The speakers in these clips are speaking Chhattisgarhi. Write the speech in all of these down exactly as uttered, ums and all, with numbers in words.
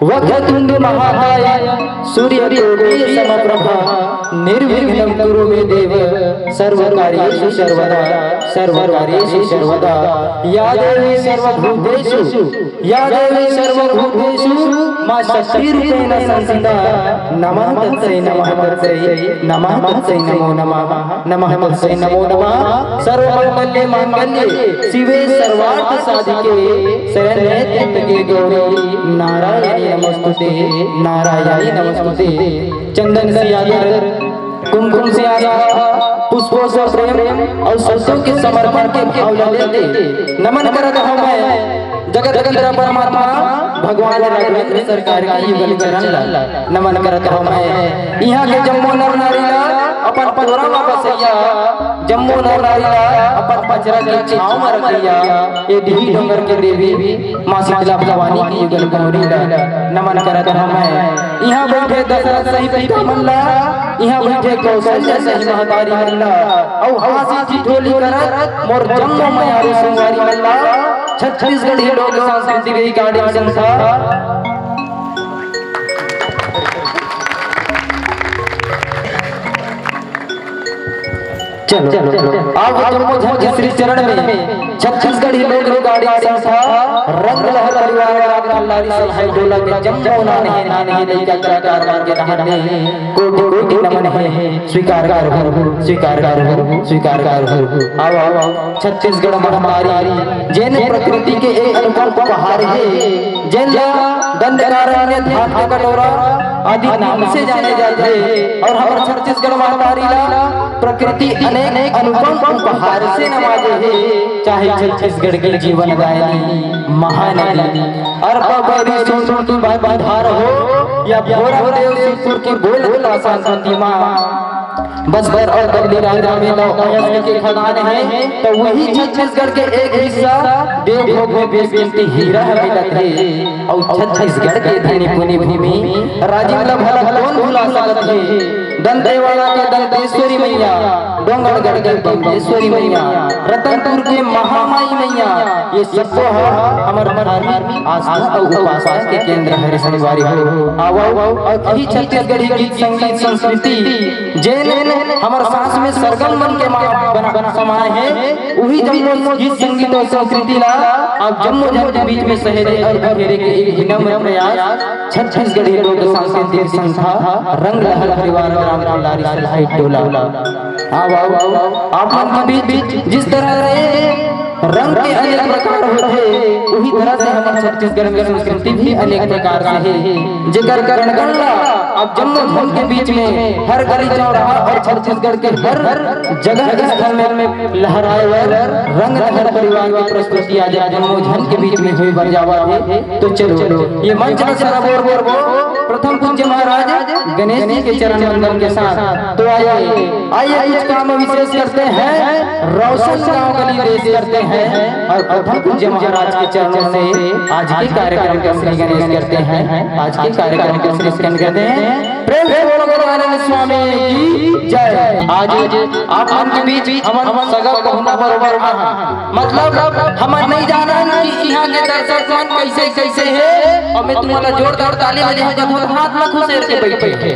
वक्रतुंड महाकाय सूर्यकोटि समप्रभा निर्विघ्नं कुरु मे देव सर्वकार्येषु सर्वदा सर्वकार्येषु सर्वदा। या देवी सर्वभूतेषु या देवी सर्वभूतेषु मां शक्तिरूपेण संस्थिता। नमः तस्यै नमः तस्यै नमः तस्यै नमो नमः नमः तस्यै नमो नमः। सर्वमंगले मांगल्ये शिवे सर्वार्थ साधिके शरण्ये त्र्यंबके गौरी नारायणी नमोस्तुते नारायणी नमोस्तुते। चंदन से आदर, कुमकुम से आस्था, पुष्पों से प्रेम अउ शब्दों के समर्पण के भाव ला लेके नमन करत हवं मैं जगत के परमात्मा भगवान राघवेंद्र सरकार के युगल चरण ला। नमन करत हवं मैं इहां के जम्मो नर नारी ला, अपन परोरा म बसइया जम्मो नर नारी ला, अपन पचरा के छांव म रखइया ए डीह डोंगर के देवी मां शीतला भवानी के युगल गौरी ला। नमन करत हवं मैं इहां बइठे दशरथ सही पिता मन ला, इहां बइठे कौशल्या सही महतारी मन ला, अउ हांसी ठिठोली करत मोर जम्मो मयारू संगवारी मन ला। छत्तीसगढ़ी लोक सांस्कृतिक रिकॉर्डिंग संस्था। चलो, चलो, चलो। आओ जम्मो झन के श्री चरण में छत्तीसगढ़ी लोक रिकॉर्डिंग संस्था रंग लहर परिवार ग्राम कल्लारी सलहाई डोला के जम्मो नान्हे नान्हे लइका कलाकार मन के डहार ले कोटि कोटि नमन हे। स्वीकार करहू, स्वीकार करहू, स्वीकार करहू। आओ, आओ, आओ। छत्तीसगढ़ महतारी जेन प्रकृति के एक अनुपम उपहार हे, जेन ला दंडकारण्य धान के कटोरा आदि नाम से जाने जाथे अउ हमर छत्तीसगढ़ महतारी ला प्रकृति अनेक अनुपम उपहार से नवाजे हे। चाहे छत्तीसगढ़ के जीवन दायिनी महानदी अरपा बैरी सोन की बाबूधार हो या भोरमदेव सिरपुर के बोल तासा प्रतिमा, बस्तर अउ बल्ली राज में लौह अयस्क के खदान हे, त उही छत्तीसगढ़ के एक हिस्सा देवभोग में बेशकीमती हीरा ह मिलत हे। अउ छत्तीसगढ़ के धनी पुनी भूमि राजिम ल भला कोन भुला सकत हे? दंतेवाड़ा के दंतेश्वरी मइया, डोंगरगढ़ के डोंगेश्वरी मइया, रतनपुर के महामाई मइया, ये सबो ह हमर धार्मिक आस्था अउ उपासना के केंद्र हरे संगवारी हो। आवव, अउ इही छत्तीसगढ़ी गीत संगीत संस्कृति जेन हमर सांस में सरगम बन के मा-, बना, बना समाए हे, उही जम्मो गीत संगीत अउ संस्कृति ला आप जम्मो झन के बीच में सहेजे अउ बिखेरे के एक विनम्र प्रयास। छत्तीसगढ़ी लोक सांस्कृतिक संस्था रंग लहर परिवार ग्राम कल्लारी सलहाई डोला। आओ, आओ, आओ, आप मन के बीच जिस तरह से रंग के अनेक प्रकार होथे, उही तरह से हमर छत्तीसगढ़ में संस्कृति भी अनेक प्रकार से हे, जेकर कण-कण ला आप जम्मो झन के बीच में हर गली चौराहा अउ छत्तीसगढ़ के हर जगह स्थल में लहराए बर रंग लहर परिवार के प्रस्तुति आज आप जम्मो झन के बीच में होय बर जावत हे। तो चलो, ये मंच ला सराबोर करबो प्रथम पूज्य महाराज गणेश जी के चरण वंदन के साथ। तो आइए, आइए कुछ काम विशेष करते हैं, रोशन गांव गली देश करते हैं अउ प्रथम पूज्य महाराज के चरणों से आज के कार्यक्रम का श्री गणेश करते हैं, आज के कार्यक्रम का श्री गणेश करते हैं। प्रेम से बोलो गजानन स्वामी की जय। आज आप मन के बीच हमन सगा पहुना बरोबर आहा। मतलब, हमन नहीं जानन कि इहां के दर्शक मन कइसे, कइसे हे, अउ मैं तुमन ला जोरदार ताली बजाहूं, जब हाथ ला खुसेर के बइठे हे।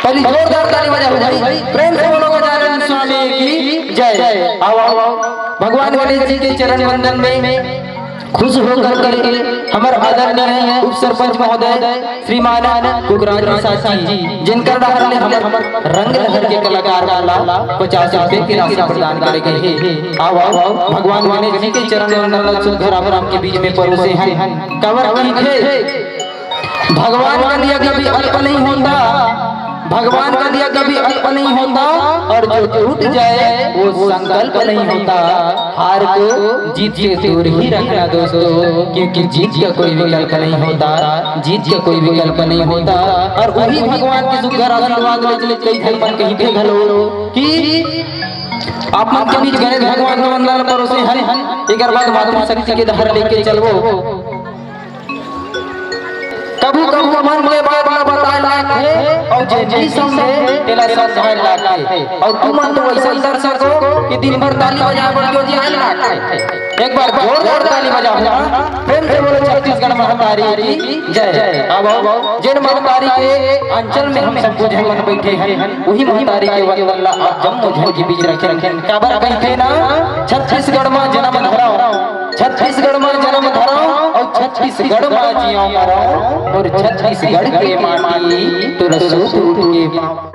पहली जोरदार ताली बजाहू भाई, प्रेम से बोलो गजानन स्वामी की जय। आओ, आओ, आओ। भगवान गणेश जी के चरण वंदन में खुश होकर के हमर आदरणीय उप सरपंच महोदय श्रीमान कुकराज निषाद जी, जिनकर डहार ले हमर, हमर रंग लहर के कलाकार मन ला पचास रुपए के राशि प्रदान करे गे हे। आओ, आओ, भगवान गणेश जी के चरण वंदन ला सुघर आप मन के बीच में परोसे हन। काबर की हे, भगवान का दिया कभी अल्प नहीं होता, भगवान का दिया कभी अल्प नहीं होता, और जो टूट जाए वो संकल्प नहीं होता। हार को जीत से दूर ही रखना दोस्तों, क्योंकि जीत का कोई विकल्प नहीं होता, जीत का कोई विकल्प नहीं होता। और वही भगवान के सुघर आशीर्वाद ले चले कई झन मन कहिथे घलो कि आप मन के बीच गणेश भगवान के वंदन परोसे हन, एकर बाद मातृशक्ति के डहर लेके चलबो। कभू कभू मन के बात ला बताए लागथे, अउ जे नइ समझे तेला समझाए लागथे। अउ तुमन तो वइसन दर्शक हो कि दिन भर ताली बजाए बर जो जी आए लागथे। एक बार जोरदार ताली बजाहू ना, प्रेम से बोलो छत्तीसगढ़ महतारी की जय। अब जेन महतारी के अंचल में हम सब झन मन बैठे हन, उही महतारी के वंदन ला आप जम्मो झन के बीच रखेन। काबर कहिथे ना, छत्तीसगढ़ मा जनम धरंव, छत्तीसगढ़ मा जनम धरंव अउ छत्तीसगढ़ मा जियंव मरंव, अउ छत्तीसगढ़ के माटी तोर सूत उठ के पाँव